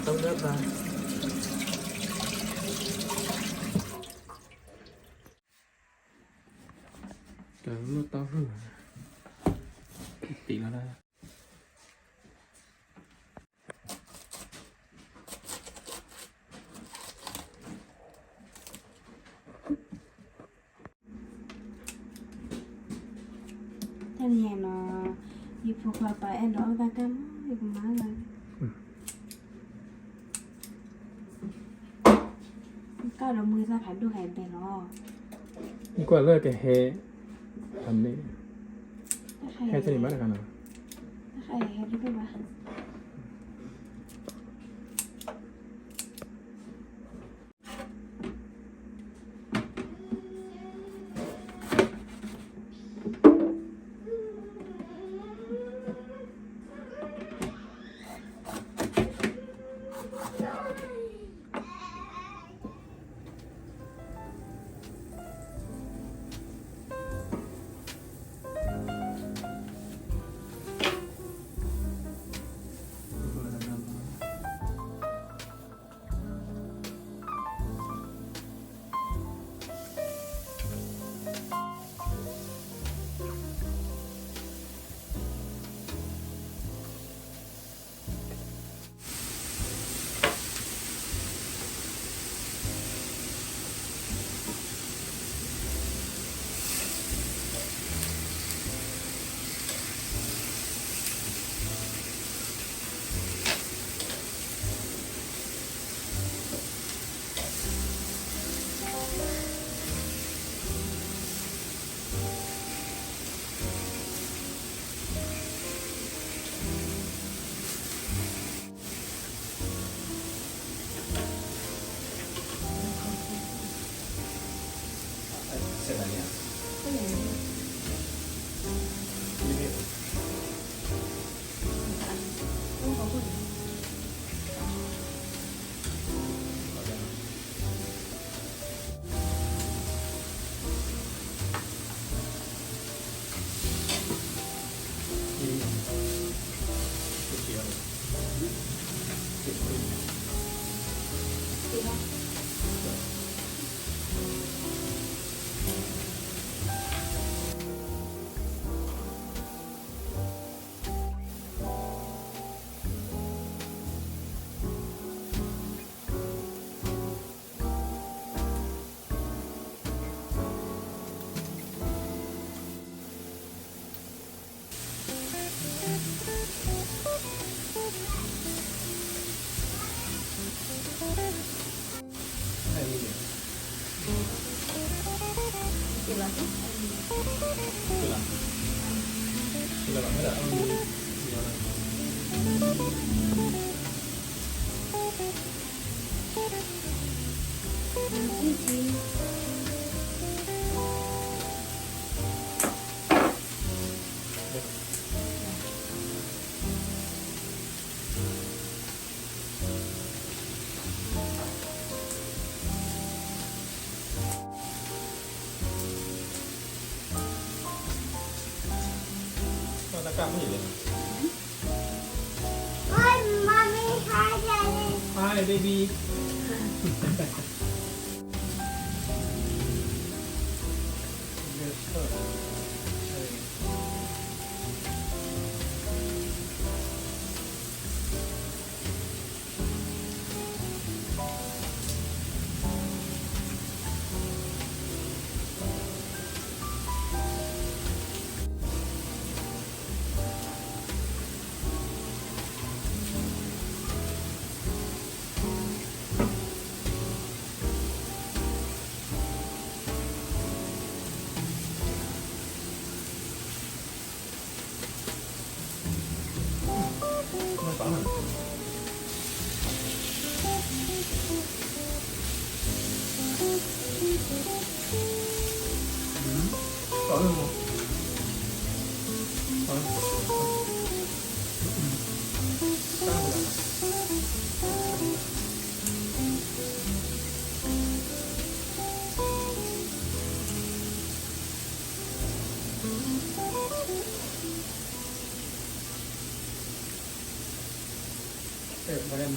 တၢ်ဘၣ် တၢ်လိၣ်တၢ်ဟုၣ် တံၢ်လီၤဒၣ် တနံၤအံၤနီၤ ယဖိခွါပၢ်အဲၣ်ဒိးအီၣ်တၢ်ကၢ်မး ယကမၤလီၤ ကၢ်ဒီးမုၢ်သၣ်ဖးဒိၣ်ဟဲဘဲလီၤ နကွၢ်လၢကဟဲ ဖးန့ၣ် ဟဲသ့ၣ်န့ၣ်ဘၣ်တခါနီၤ တခါအံၤဟဲတဒိၣ်ဘၣ် Hi, mommy. Hi, daddy. Hi, baby. Good stuff. Hey. အဲ ပှၤလၢ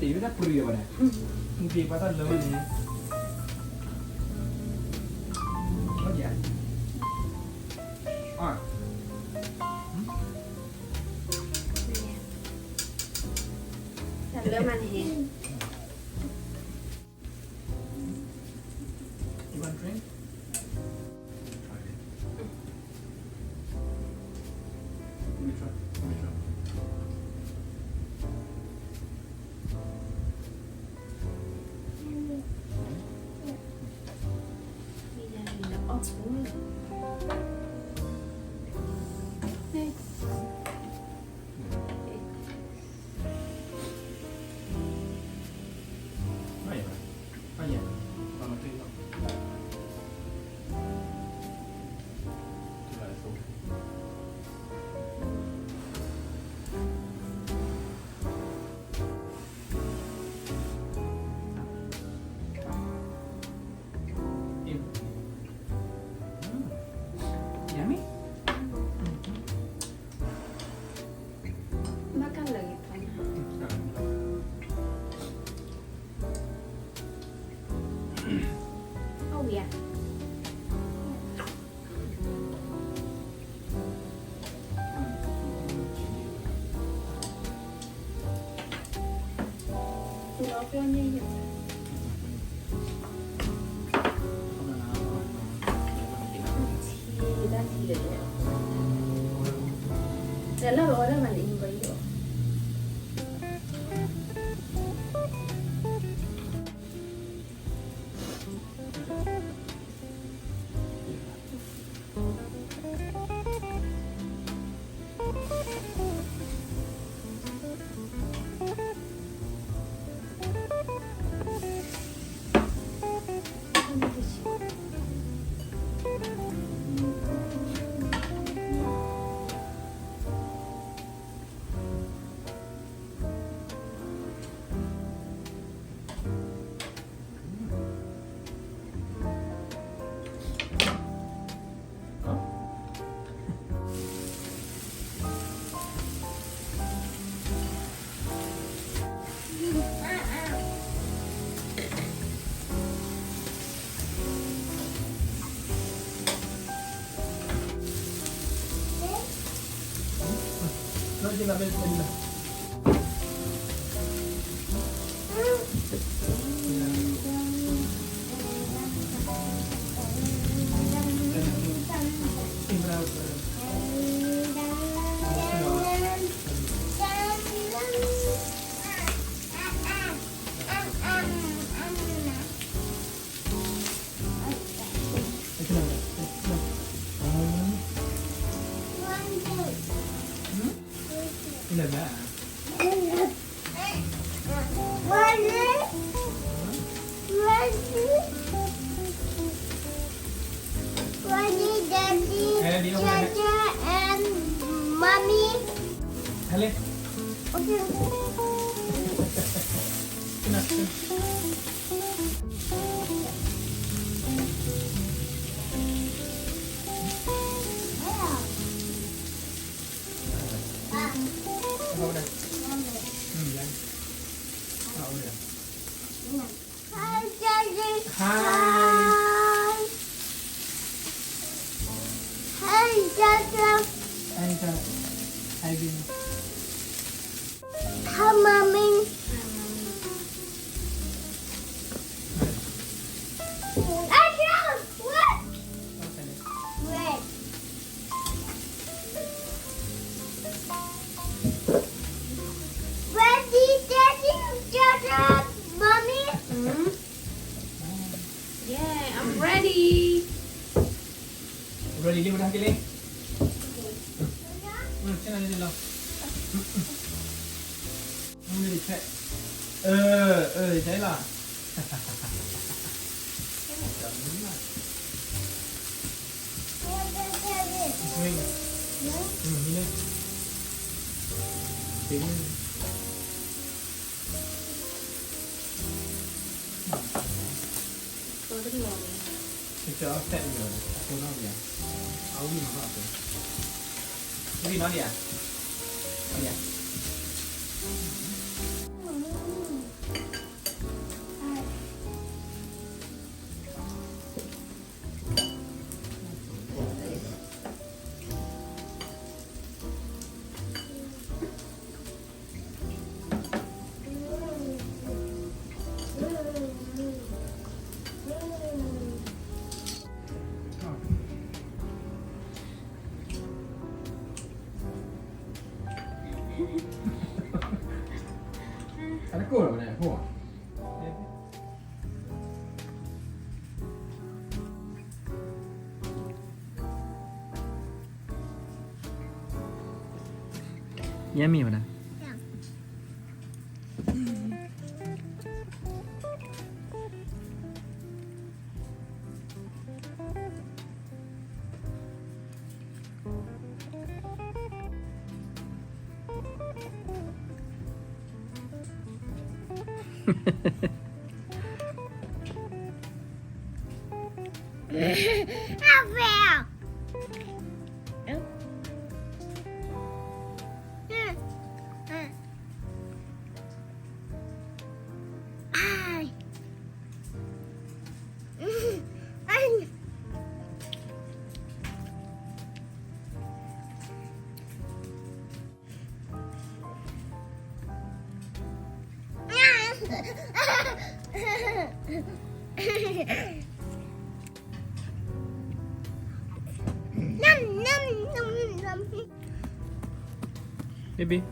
ယတၢ်ပြံလၢၤဘၣ်န့ၣ်, နက့ၤပှၤတၢ်လၢန့ၣ်, အ, တၢ်လၢမးန့ၣ်, you want drink? Try it. Let me try. Let me try. Yummy. ဘၣ်ကလၢာ်ဂ့ၤဖး, အဝံၤဧါ. Daddy, Daddy, Daddy, and Mommy. Hello. Okay. Hi, Daddy. Hi. Hi. Hi, Daddy. Hi, Daddy. Hi, baby. Hi, Mommy. Hi. Hey, girls, look. Red. Ready, Daddy, Dada, Mommy? Hmm? Yeah, I'm ready. Ready, လံဝဲဒၣ်က့ၤလံ. မ့ၢ်ဆ့ၣ်နီၤလံလီၤ. မ့ၢ်ဖဲ, အၢ, အၢ, တဲလီၤ. Drink. Mm, မ့ၢ်လၢ, တလီၤန့ၣ်, ကစၢ်အီၣ်ဖျဲၣ်လံလီၤ, အဖိနီၣ်လံဧါ, အဝံၣ်နီၣ်လံဧါ, ဝံၣ်နီၣ်လံဧါ, နီၣ်လံဧါ. Yummy ဝဲဒၣ်. Baby.